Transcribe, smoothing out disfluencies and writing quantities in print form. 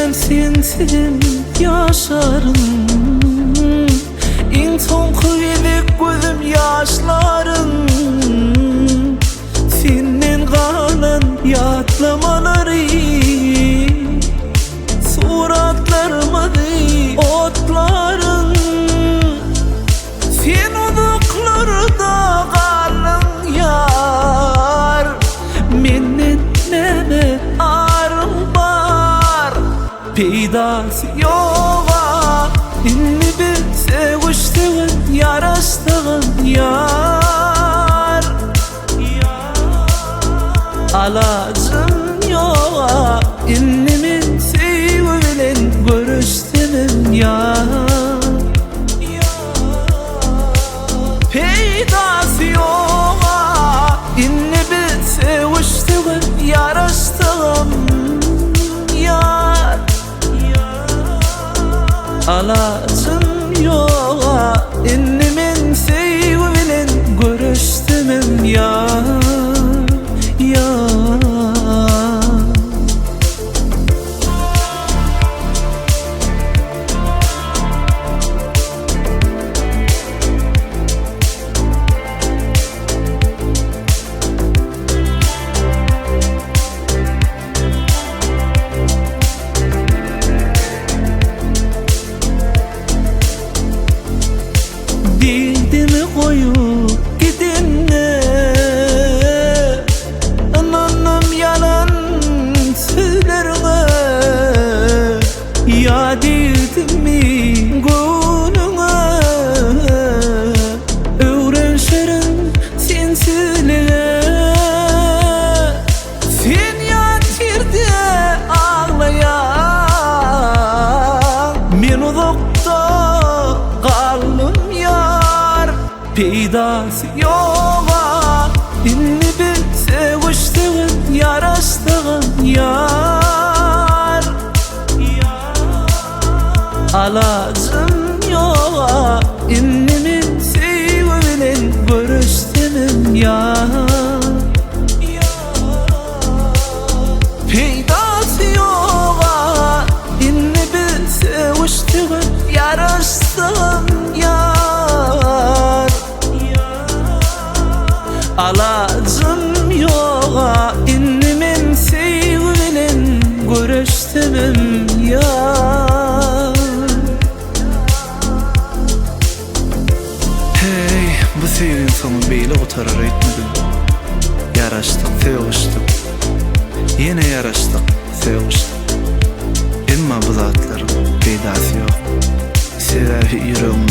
Men sensizem ýaşaryn. Iň soňky gezek gözüm ýaşlaryn. Senden galan ýatlamalary, Suratlarymyzy otlaryn. Sen uzaklarda galdyň ýar, Menden näme aryň bar? Peýdasy ýoga indi biz sögüşsegem, ýaraşsagam ýar. Alajym ýoga indi men söýgi bilen göreşsemem ýar. Peýdasy ýoga indi biz sögüşsegem, ýaraşsagam ýar. Alajym ýoga indi men söýgi bilen göreşsemem ýar, ýar. Dildimi goýup gidende Ynandym ýalan sözleriňe Ýa degdimmi göwnüňe Öwrenşerin sensizlige Sen ýat ýerde aglaýaň, Men uzakda galdym ýar. Peýdasy ýoga indi biz sögüşsegem, ýaraşsagam ýar. Alajym ýoga indi men söýgi bilen göreşsemem ýar. Peýdasy ýoga indi biz sögüşsegem ýaraşsagam ýar. Alajym ýoga indi men söýgi bilen göreşsemem ýar. Heý, bu söýgiň soňy beýle gutarar öýtmedim. Ýaraşdyk, sögüşdik. Ýene ýaraşdyk, sögüşdik. Emma bu zatlaryň peýdasy ýok. Sebäbi ýüregiň.